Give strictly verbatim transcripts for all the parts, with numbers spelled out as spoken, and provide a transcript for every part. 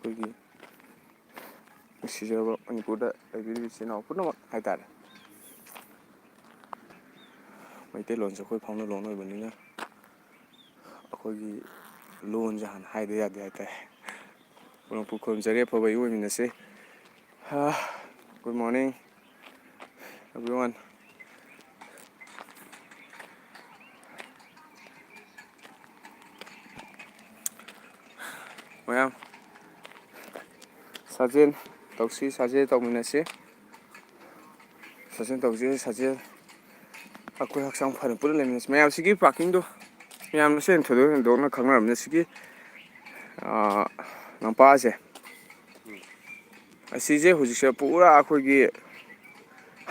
ꯑꯩꯈꯣꯏꯒꯤ ꯅꯨꯡꯁꯤꯖꯔꯕ ꯃꯅꯤꯄꯨꯔꯗ ꯂꯩꯕꯤꯔꯤꯕ ꯏꯆꯤꯜ ꯏꯅꯥꯎ ꯄꯨꯝꯅꯃꯛ ꯍꯥꯏꯇꯥꯔꯦ꯫ ꯃꯩꯇꯩꯂꯣꯟꯁꯦ ꯑꯩꯈꯣꯏ ꯐꯥꯎꯅ ꯂꯣꯟ ꯑꯣꯏꯕꯅꯤꯅ, ꯑꯩꯈꯣꯏꯒꯤ ꯂꯣꯟꯁꯦ ꯍꯥꯟꯅ ꯍꯥꯏꯗ ꯌꯥꯗꯦ ꯍꯥꯏꯇꯥꯔꯦ꯫ ꯄꯨꯂꯞ ꯈꯨꯔꯨꯝꯖꯔꯤ, ꯑꯐꯕ ꯑꯌꯨꯛ ꯑꯣꯏꯃꯤꯟꯅꯁꯤ꯫ ꯍꯥ, good morning, everyone. ꯃꯌꯥꯝ, ꯁꯥꯖꯦꯜ ꯇꯧꯁꯤ, ꯁꯥꯖꯦꯜ ꯇꯧꯃꯤꯟꯅꯁꯤ꯫ ꯁꯥꯖꯦꯜ ꯇꯧꯁꯤ, ꯁꯥꯖꯦꯜ꯫ ꯑꯩꯈꯣꯏ ꯍꯛꯆꯥꯡ ꯐꯅ ꯄꯨꯟꯅ ꯂꯩꯃꯤꯟꯅꯁꯤ꯫ ꯃꯌꯥꯝꯁꯤꯒꯤ ꯄꯥꯔꯀꯤꯡꯗꯣ ꯃꯌꯥꯝ ꯃꯁꯦꯟ ꯊꯣꯏꯗꯣꯛ ꯍꯦꯟꯗꯣꯛꯅ ꯈꯪꯅꯔꯝꯅꯤ꯫ ꯁꯤꯒꯤ, ꯑꯥ, ꯂꯝꯄꯥꯛꯁꯦ, ꯑꯁꯤꯁꯦ ꯍꯧꯖꯤꯛꯁꯦ ꯄꯨꯔꯥ ꯑꯩꯈꯣꯏꯒꯤ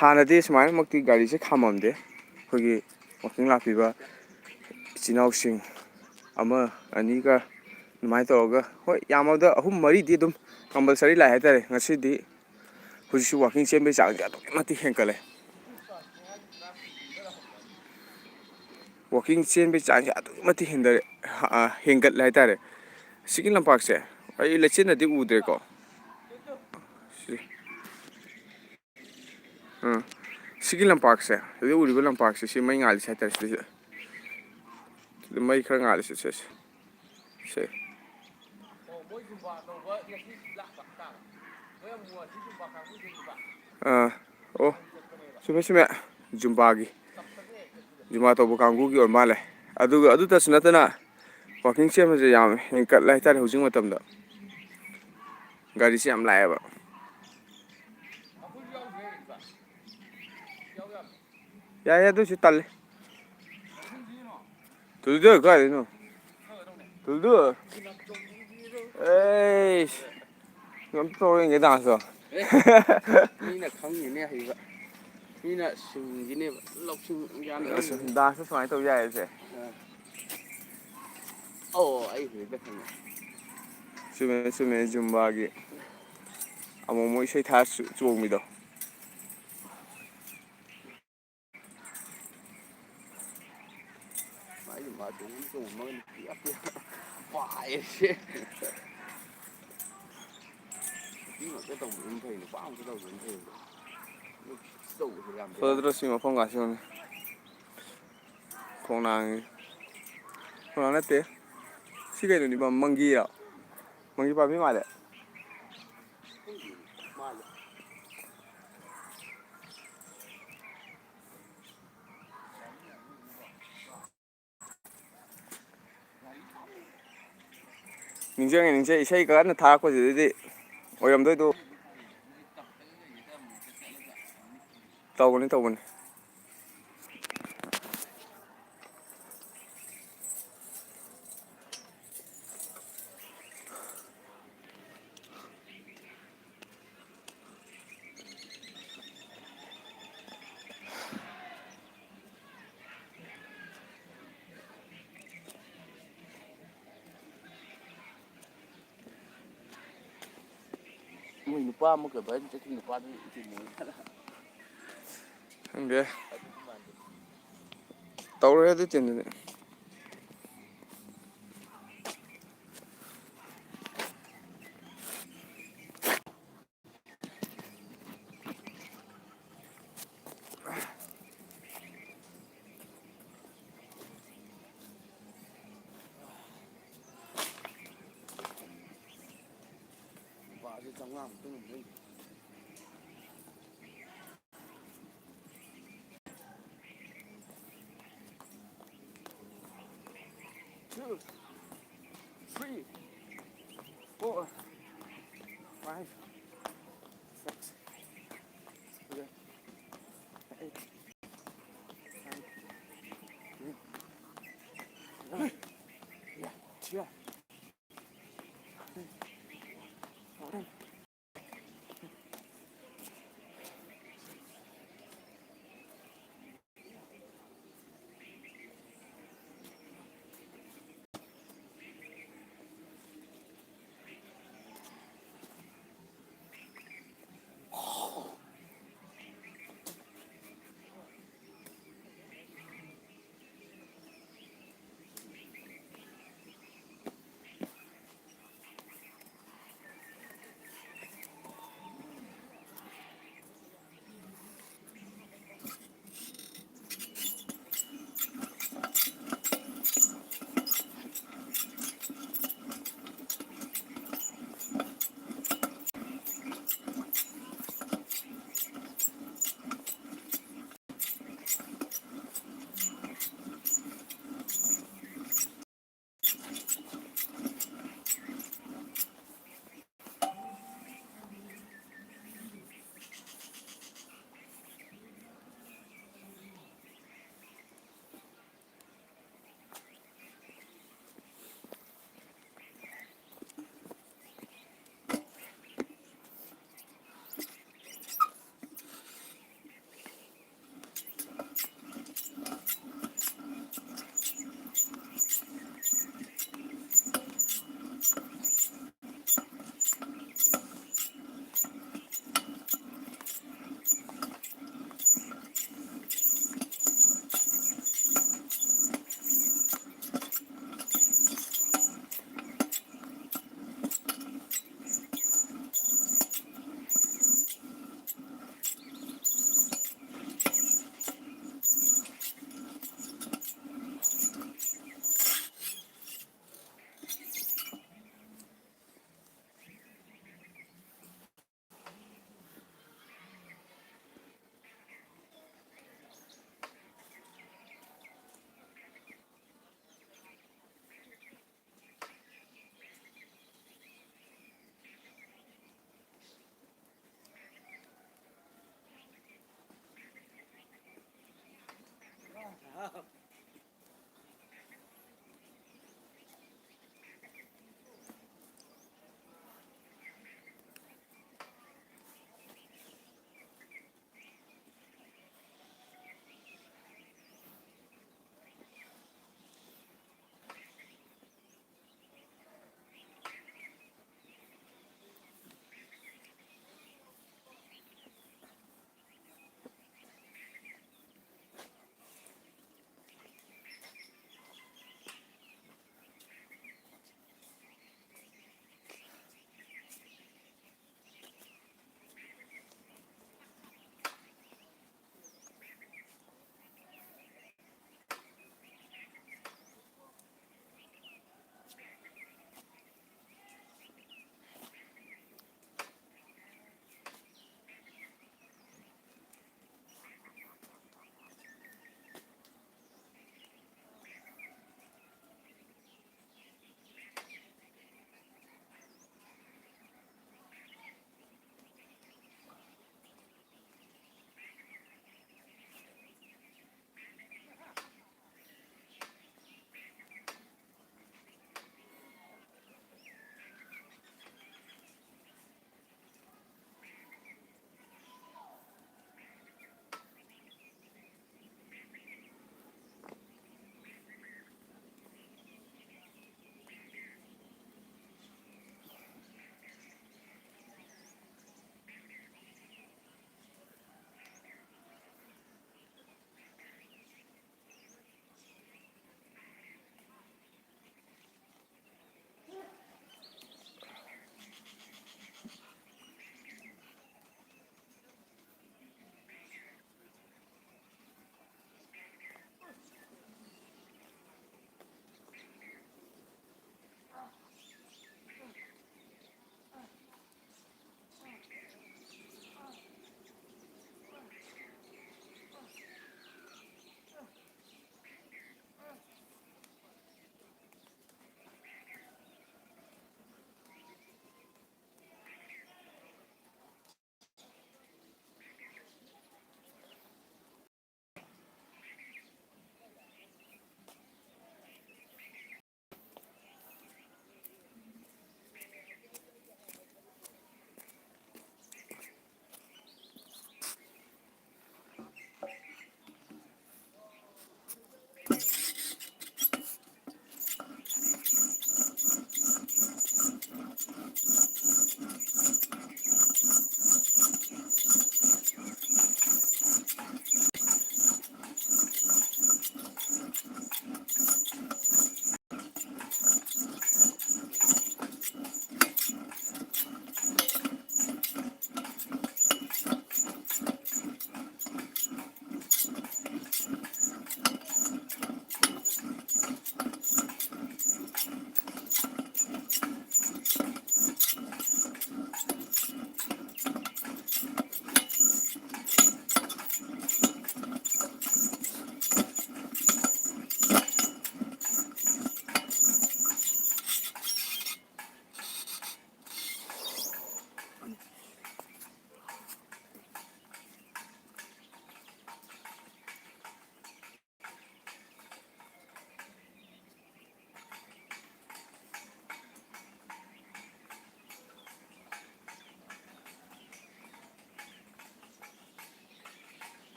ꯍꯥꯟꯅꯗꯤ ꯁꯨꯃꯥꯏꯅꯃꯛꯇꯤ ꯒꯥꯔꯤꯁꯦ ꯈꯥꯝꯃꯝꯗꯦ꯫ ꯑꯩꯈꯣꯏꯒꯤ ꯋꯥꯛꯀꯤꯡ ꯂꯥꯛꯄꯤꯕ ꯏꯆꯤꯟ ꯏꯅꯥꯎꯁꯤꯡ ꯑꯃ ꯑꯅꯤꯒ ꯑꯗꯨꯃꯥꯏꯅ ꯇꯧꯔꯒ, ꯍꯣꯏ, ꯌꯥꯝꯃꯕꯗ ꯑꯍꯨꯝ ꯃꯔꯤꯗꯤ ꯑꯗꯨꯝ ꯀꯝꯄꯜꯁꯔꯤ ꯂꯥꯛꯑꯦ ꯍꯥꯏꯇꯥꯔꯦ꯫ ꯉꯁꯤꯗꯤ ꯍꯧꯖꯤꯛꯁꯨ ꯋꯥꯛꯀꯤꯡ ꯆꯦꯟꯕꯒꯤ ꯆꯥꯡꯁꯦ ꯑꯗꯨꯛꯀꯤ ꯃꯇꯤꯛ ꯍꯦꯟꯒꯠꯂꯦ꯫ ꯋꯥꯛꯀꯤꯡ ꯆꯦꯟꯕꯒꯤ ꯆꯥꯡꯁꯦ ꯑꯗꯨꯛꯀꯤ ꯃꯇꯤꯛ ꯍꯦꯟꯒꯠꯂꯦ, ꯑ, ꯍꯦꯟꯒꯠꯂꯦ ꯍꯥꯏꯇꯥꯔꯦ꯫ ꯁꯤꯒꯤ ꯂꯝꯄꯥꯛꯁꯦ ꯑꯩ ꯂꯩꯆꯤꯟꯅꯗꯤ ꯎꯗ꯭ꯔꯦꯀꯣ꯫ ꯁꯤ, ꯑ, ꯁꯤꯒꯤ ꯂꯝꯄꯥꯛꯁꯦ, ꯍꯧꯖꯤꯛ ꯎꯔꯤꯕ ꯂꯝꯄꯥꯛꯁꯦ, ꯁꯤ ꯃꯩ ꯉꯥꯜꯂꯤꯁꯦ ꯍꯥꯏꯇꯥꯔꯦ꯫ ꯁꯤꯗꯩꯁꯤꯗ, ꯁꯤꯗ ꯃꯩ ꯈꯔ ꯉꯥꯜꯂꯤꯁꯦ, ꯁꯦ, ꯁꯦ꯫ ꯁꯦ꯫ ꯑꯥ, ꯑꯣ, ꯆꯨꯝꯃꯦ, ꯆꯨꯝꯃꯦ꯫ ꯖꯨꯝꯕꯥꯒꯤ, ꯖꯨꯝꯕꯥ ꯇꯧꯕ ꯀꯥꯡꯕꯨꯒꯤ ꯑꯣꯏꯔ ꯃꯥꯜꯂꯦ꯫ ꯑꯗꯨꯒ ꯑꯗꯨꯇꯁꯨ ꯅꯠꯇꯅ, ꯋꯥꯛꯀꯤꯡ ꯆꯦꯟꯕꯁꯦ ꯌꯥꯝ ꯍꯦꯟꯀꯠꯂꯦ ꯍꯥꯏꯇꯥꯔꯦ ꯍꯧꯖꯤꯛ ꯃꯇꯝꯗ꯫ ꯒꯥꯔꯤꯁꯦ ꯌꯥꯝ ꯂꯥꯛꯑꯦꯕ꯫ ꯌꯥꯏ, ꯑꯗꯨꯁꯨ ꯇꯜꯂꯦ꯫ ꯇꯨꯜꯗꯨ ꯀꯥꯏꯗꯩꯅꯣ? ꯇꯨꯜꯗꯨ? ꯑꯦꯁ! ꯀꯩꯝ ꯇꯧꯔꯣꯏꯅꯦ ꯗꯥꯟꯁꯇꯣ꯫ ꯃꯤꯅ ꯈꯪꯉꯤꯅꯦ ꯍꯩꯕ꯫ ꯃꯤꯅ ꯁꯤꯡꯈꯤꯅꯦꯕ꯫ ꯂꯧꯁꯤꯡ ꯒ꯭ꯌꯥꯟ ꯈꯪꯉꯤꯅꯦ꯫ ꯗꯥꯟꯁꯇꯣ ꯁꯨꯃꯥꯏꯅ ꯇꯧ ꯌꯥꯏꯌꯦ ꯁꯦ꯫ ꯑꯥ꯫ ꯑꯣ, ꯑꯩ ꯍꯧꯖꯤꯛꯇ ꯈꯪꯉꯦ꯫ ꯆꯨꯝꯃꯦ, ꯆꯨꯝꯃꯦ, ꯖꯨꯝꯕꯥꯒꯤ ꯑꯃꯨꯛ ꯑꯃꯨꯛ ꯏꯁꯩ ꯊꯥꯔ ꯆꯣꯡꯕꯤꯗꯣ꯫ ꯃꯥꯏꯗꯤ ꯃꯥ ꯆꯣꯡꯗꯤ ꯆꯣꯡꯉꯝꯃꯒ ꯅꯨꯄꯤ ꯉꯥꯛꯇ ꯄꯥꯏꯔꯤꯁꯦ꯫ ꯇꯧꯕꯗꯨꯅ ꯐꯩ, ꯅꯨꯄꯥ ꯑꯝꯇ ꯇꯧꯕꯗꯨꯅ ꯐꯩ꯫ ꯅꯨꯄꯤ ꯇꯧꯕꯁꯦ ꯌꯥꯝ ꯕꯦꯔꯥ꯫ ꯐꯖꯗ꯭ꯔꯣ ꯁꯤ ꯃꯐꯝ ꯀꯥꯁꯤ ꯌꯦꯡꯉꯨꯅꯦ꯫ ꯈꯣꯡꯅꯥꯡ, ꯈꯣꯡꯅꯥꯡ ꯅꯠꯇꯦ꯫ ꯁꯤ ꯀꯩꯅꯣꯅꯤ, ꯃꯪꯒꯤꯔꯣ? ꯃꯪꯒꯤ ꯄꯥꯝꯕꯤ ꯃꯥꯜꯂꯦ꯫ ꯃꯥꯜꯂꯦ꯫ ꯅꯤꯡꯁꯤꯡꯉꯦ, ꯅꯤꯡꯁꯤꯡꯉꯦ꯫ ꯏꯁꯩ ꯀꯟꯅ ꯊꯥꯔꯛꯄꯁꯤꯗꯗꯤ ꯑꯣꯏꯔꯝꯗꯣꯏꯗꯣ꯫ ꯇꯧꯕꯅꯤ, ꯇꯧꯕꯅꯤ꯫ ꯃꯣꯏ ꯅꯨꯄꯥ ꯑꯃ ꯀꯩꯕ ꯍꯥꯏꯅ ꯆꯠꯈꯤ ꯅꯨꯄꯥꯗꯨ ꯏꯆꯦ ꯃꯣꯏ꯫ ꯈꯪꯗꯦ꯫ ꯑꯗꯨꯗꯤ ꯃꯥꯟꯗꯦ꯫ ꯇꯧꯔꯣꯏ ꯑꯗꯨ ꯇꯤꯝꯗꯨꯗꯤ꯫ ꯂꯨꯄꯥꯁꯦ ꯆꯥꯝꯃꯉꯥꯃꯨꯛꯇ ꯉꯝꯗꯣꯏꯅꯤ꯫ Two, three, four, five, six, seven, eight, nine, ten, eleven. Yeah, yeah.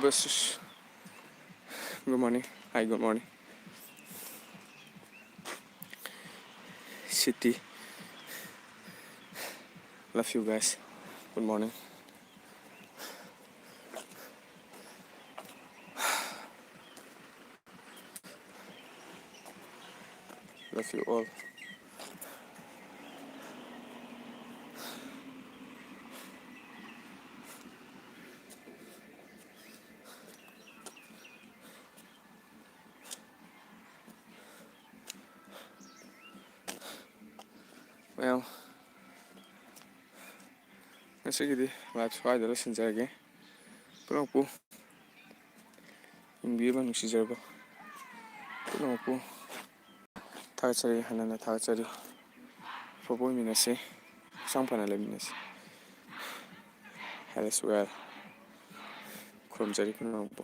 Bus. Good morning. Hi, good morning. City. Love you guys. Good morning. Love you all. Well, ꯉꯁꯤꯒꯤꯗꯤ live ꯁ꯭ꯋꯥꯏꯗ ꯂꯣꯏꯁꯤꯟꯖꯔꯒꯦ꯫ ꯄꯨꯝꯅꯃꯛꯄꯨ ꯌꯦꯡꯕꯤꯔꯤꯕ ꯅꯨꯡꯁꯤꯖꯔꯕ ꯄꯨꯝꯅꯃꯛꯄꯨ ꯊꯥꯒꯠꯆꯔꯤ, ꯍꯟꯅ ꯍꯟꯅ ꯊꯥꯒꯠꯆꯔꯤ꯫ ꯑꯐꯕ ꯑꯣꯏꯃꯤꯟꯅꯁꯤ, ꯍꯛꯆꯥꯡ ꯐꯅ ꯂꯩꯃꯤꯟꯅꯁꯤ꯫ Health is wealth. ꯈꯨꯔꯨꯝꯖꯔꯤ ꯄꯨꯝꯅꯃꯛꯄꯨ꯫